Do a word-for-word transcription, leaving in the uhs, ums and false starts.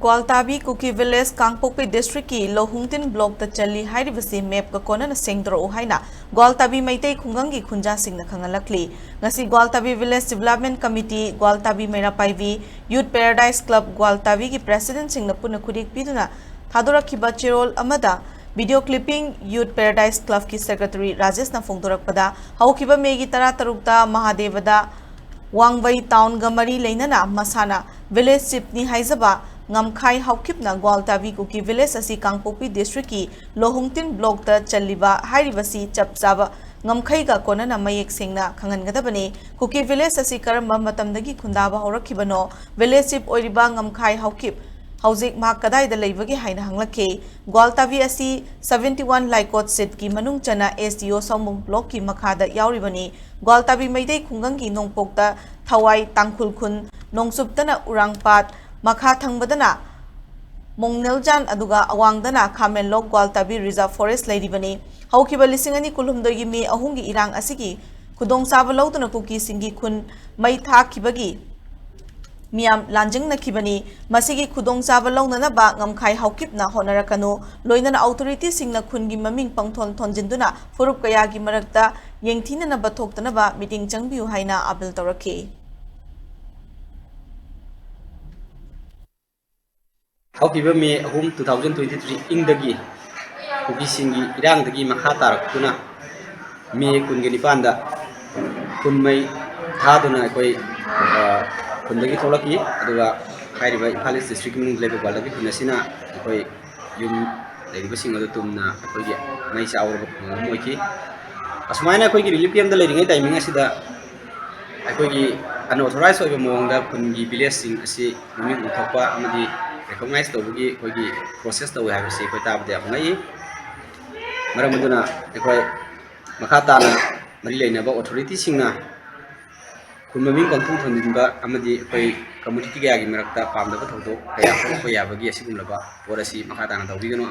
ꯒ꯭ꯋꯥꯜꯇꯥꯕꯤ ꯀꯨꯀꯤ village ꯀꯥꯡꯄꯣꯛꯄꯤ ꯗꯤꯁꯇ꯭ꯔꯤꯛꯀꯤ ꯂꯣꯍꯨꯡꯇꯤꯟ ꯕ꯭ꯂꯣꯛꯇ ꯆꯜꯂꯤ ꯍꯥꯏꯔꯤꯕꯁꯤ ꯃꯦꯞꯀ ꯀꯣꯟꯅꯅ ꯁꯦꯡꯗꯣꯔꯛꯎ ꯍꯥꯏꯅ ꯒ꯭ꯋꯥꯜꯇꯥꯕꯤ ꯃꯩꯇꯩ ꯈꯨꯡꯒꯪꯒꯤ ꯈꯨꯟꯖꯥꯁꯤꯡꯅ ꯈꯪꯍꯜꯂꯛꯂꯤ꯫ ꯉꯁꯤ ꯒ꯭ꯋꯥꯜꯇꯥꯕꯤ ꯚꯤꯂꯦꯖ ꯗꯤꯕꯦꯂꯞꯃꯦꯟ ꯀꯃꯤꯇꯤ, ꯒ꯭ꯋꯥꯜꯇꯥꯕꯤ ꯃꯩꯔꯥ ꯄꯥꯏꯕꯤ, ꯌꯨꯠ ꯄꯦꯔꯥꯗꯥꯏꯁ ꯀ꯭ꯂꯕ ꯒ꯭ꯋꯥꯜꯇꯥꯕꯤꯒꯤ ꯄ꯭ꯔꯦꯁꯤꯗꯦꯟꯠꯁꯤꯡꯅ ꯄꯨꯟꯅ ꯈꯨꯠꯌꯦꯛ ꯄꯤꯗꯨꯅ ꯊꯥꯗꯣꯔꯛꯈꯤꯕ ꯆꯦꯔꯣꯜ ꯑꯃꯗ ꯚꯤꯗꯤꯑꯣ ꯀ꯭ꯂꯤꯞꯄꯤꯡ, ꯌꯨꯠ ꯄꯦꯔꯥꯗꯥꯏꯁ ꯀ꯭ꯂꯕꯀꯤ ꯁꯦꯀ꯭ꯔꯦꯇꯔꯤ ꯔꯥꯖꯦꯁꯅ ꯐꯣꯡꯗꯣꯔꯛꯄꯗ, ꯍꯧꯈꯤꯕ ꯃꯦꯒꯤ ꯇꯔꯥꯇꯔꯨꯛꯇ ꯃꯍꯥꯗꯦꯕꯗ ꯋꯥꯡꯕꯩ ꯇꯥꯎꯟꯒ ꯃꯔꯤ ꯂꯩꯅꯅ ꯃꯁꯥꯅ ꯚꯤꯂꯦꯖ ꯆꯤꯐꯅꯤ ꯍꯥꯏꯖꯕ ꯉꯝꯈꯥꯏ ꯍꯥꯎꯀꯤꯞꯅ ꯒ꯭ꯋꯥꯜꯇꯥꯕꯤ ꯀꯨꯀꯤ ꯚꯤꯂꯦꯖ ꯑꯁꯤ ꯀꯥꯡꯄꯣꯛꯄꯤ ꯗꯤꯁꯇ꯭ꯔꯤꯛꯀꯤ ꯂꯣꯍꯨꯡꯇꯤꯟ ꯕ꯭ꯂꯣꯛꯇ ꯆꯜꯂꯤꯕ ꯍꯥꯏꯔꯤꯕꯁꯤ ꯆꯞ ꯆꯥꯕ ꯉꯝꯈꯩꯒ ꯀꯣꯟꯅꯅ ꯃꯌꯦꯛ ꯁꯦꯡꯅ ꯈꯪꯍꯟꯒꯗꯕꯅꯤ꯫ ꯀꯨꯀꯤ ꯚꯤꯂꯦꯖ ꯑꯁꯤ ꯀꯔꯝꯕ ꯃꯇꯝꯗꯒꯤ ꯈꯨꯟꯗꯥꯕ ꯍꯧꯔꯛꯈꯤꯕꯅꯣ? ꯚꯤꯂꯦꯖ ꯆꯤꯐ ꯑꯣꯏꯔꯤꯕ ꯉꯝꯈꯥꯏ ꯍꯥꯎꯀꯤꯞ ꯍꯧꯖꯤꯛ ꯃꯍꯥꯛ ꯀꯗꯥꯏꯗ ꯂꯩꯕꯒꯦ ꯍꯥꯏꯅ ꯍꯪꯂꯛꯈꯤ꯫ ꯒ꯭ꯋꯥꯜꯇꯥꯕꯤ ꯑꯁꯤ seventy one ꯂꯥꯏꯀꯣꯠ ꯁꯤꯠꯀꯤ ꯃꯅꯨꯡ ꯆꯟꯅ ꯑꯦꯁ ꯗꯤ ꯑꯣ ꯁꯥꯎꯃꯨꯡ ꯕ꯭ꯂꯣꯛꯀꯤ ꯃꯈꯥꯗ ꯌꯥꯎꯔꯤꯕꯅꯤ꯫ ꯒ꯭ꯋꯥꯜꯇꯥꯕꯤ ꯃꯩꯇꯩ ꯈꯨꯡꯒꯪꯒꯤ ꯅꯣꯡꯄꯣꯛꯇ ꯊꯋꯥꯏ ꯇꯥꯡꯈꯨꯜ ꯈꯨꯟ, ꯅꯣꯡꯆꯨꯞꯇꯅ ꯎꯔꯥꯡꯄꯥꯠ, ꯃꯈꯥ ꯊꯪꯕꯗꯅ ꯃꯣꯡꯅꯦꯜꯖꯥꯟ, ꯑꯗꯨꯒ ꯑꯋꯥꯡꯗꯅ ꯈꯥꯃꯦꯟꯂꯣꯛ ꯒ꯭ꯋꯥꯜꯇꯥꯕꯤ ꯔꯤꯖꯥꯔꯚ ꯐꯣꯔꯦꯁ ꯂꯩꯔꯤꯕꯅꯤ꯫ ꯍꯧꯈꯤꯕ ꯂꯤꯁꯤꯡ ꯑꯅꯤ ꯀꯨꯟꯍꯨꯝꯗꯣꯏꯒꯤ ꯃꯦ ꯑꯍꯨꯝꯒꯤ ꯏꯔꯥꯡ ꯑꯁꯤꯒꯤ ꯈꯨꯗꯣꯡꯆꯥꯕ ꯂꯧꯗꯨꯅ ꯀꯨꯀꯤꯁꯤꯡꯒꯤ ꯈꯨꯟ ꯃꯩ ꯊꯥꯈꯤꯕꯒꯤ ꯃꯤꯌꯥꯝ ꯂꯥꯟꯖꯦꯡꯅꯈꯤꯕꯅꯤ꯫ ꯃꯁꯤꯒꯤ ꯈꯨꯗꯣꯡꯆꯥꯕ ꯂꯧꯅꯅꯕ ꯉꯝꯈꯥꯏ ꯍꯥꯎꯀꯤꯞꯅ ꯍꯣꯠꯅꯔꯛꯀꯅꯨ꯫ ꯂꯣꯏꯅꯅ ꯑꯣꯊꯣꯔꯤꯇꯤꯁꯤꯡꯅ ꯈꯨꯟꯒꯤ ꯃꯃꯤꯡ ꯄꯪꯊꯣꯟ ꯊꯣꯟꯖꯤꯟꯗꯨꯅ ꯐꯨꯔꯨꯞ ꯀꯌꯥꯒꯤ ꯃꯔꯛꯇ ꯌꯦꯡꯊꯤꯅꯅꯕ ꯊꯣꯛꯇꯅꯕ ꯃꯤꯠꯌꯦꯡ ꯆꯪꯕꯤꯌꯨ ꯍꯥꯏꯅ ꯑꯥꯄꯤꯜ ꯇꯧꯔꯛꯈꯤ꯫ ꯍꯧꯈꯤꯕ ꯃꯦ ꯑꯍꯨꯝ, two thousand twenty three ꯏꯪꯗꯒꯤ ꯀꯨꯀꯤꯁꯤꯡꯒꯤ ꯏꯔꯥꯡꯗꯒꯤ ꯃꯈꯥ ꯇꯥꯔꯛꯇꯨꯅ ꯃꯦ ꯀꯨꯟꯒ ꯅꯤꯄꯥꯟꯗ ꯈꯨꯟꯃꯩ ꯊꯥꯗꯨꯅ ꯑꯩꯈꯣꯏ, ꯑ, ꯈꯨꯟꯗꯒꯤ ꯊꯣꯛꯂꯛꯈꯤ꯫ ꯑꯗꯨꯒ ꯍꯥꯏꯔꯤꯕ ꯏꯝꯐꯥꯜ ꯏꯁ ꯗꯤꯁꯇ꯭ꯔꯤꯛꯀꯤ ꯃꯅꯨꯡꯗ ꯂꯩꯕ ꯒ꯭ꯋꯥꯜꯇꯥꯕꯤ ꯈꯨꯟ ꯑꯁꯤꯅ ꯑꯩꯈꯣꯏ ꯌꯨꯝ ꯂꯩꯔꯤꯕꯁꯤꯡ ꯑꯗꯨ ꯇꯨꯝꯅ ꯑꯩꯈꯣꯏꯒꯤ ꯃꯩ ꯆꯥꯛꯍꯧꯔꯕ ꯈꯨꯡꯒꯪ ꯑꯃ ꯑꯣꯏꯈꯤ꯫ ꯑꯁꯨꯃꯥꯏꯅ ꯑꯩꯈꯣꯏꯒꯤ ꯔꯤꯂꯤꯐ ꯀꯦꯝꯞꯇ ꯂꯩꯔꯤꯉꯩ ꯇꯥꯏꯃꯤꯡ ꯑꯁꯤꯗ ꯑꯩꯈꯣꯏꯒꯤ ꯑꯟꯑꯣꯊꯣꯔꯥꯏꯖ ꯑꯣꯏꯕ ꯃꯑꯣꯡꯗ ꯈꯨꯟꯒꯤ ꯚꯤꯂꯦꯖꯁꯤꯡ ꯑꯁꯤ ꯃꯃꯤꯡ ꯑꯣꯟꯊꯣꯛꯄ ꯑꯃꯗꯤ ꯔꯤꯀꯣꯛꯅꯥꯏꯖ ꯇꯧꯕꯒꯤ ꯑꯩꯈꯣꯏꯒꯤ ꯄ꯭ꯔꯣꯁꯦꯁ ꯇꯧꯋꯦ ꯍꯥꯏꯕꯁꯤ ꯑꯩꯈꯣꯏ ꯇꯥꯕꯗ ꯌꯥꯝ ꯉꯛꯏ꯫ ꯃꯔꯝ ꯑꯗꯨꯅ ꯑꯩꯈꯣꯏ ꯃꯈꯥ ꯇꯥꯅ ꯃꯔꯤ ꯂꯩꯅꯕ ꯑꯣꯊꯣꯔꯤꯇꯤꯁꯤꯡꯅ ꯈꯨꯟ ꯃꯃꯤꯡ ꯄꯪꯊꯣꯟ ꯊꯣꯟꯖꯤꯟꯕ ꯑꯃꯗꯤ ꯑꯩꯈꯣꯏ ꯀꯝꯃꯨꯅꯤꯇꯤ ꯀꯌꯥꯒꯤ ꯃꯔꯛꯇ ꯄꯥꯝꯗꯕ ꯊꯧꯗꯣꯛ ꯀꯌꯥ ꯊꯣꯛꯂꯛꯄ ꯌꯥꯕꯒꯤ ꯑꯁꯤꯒꯨꯝꯂꯕ ꯄꯣꯠ ꯑꯁꯤ ꯃꯈꯥ ꯇꯥꯅ ꯇꯧꯕꯤꯒꯅꯨ꯫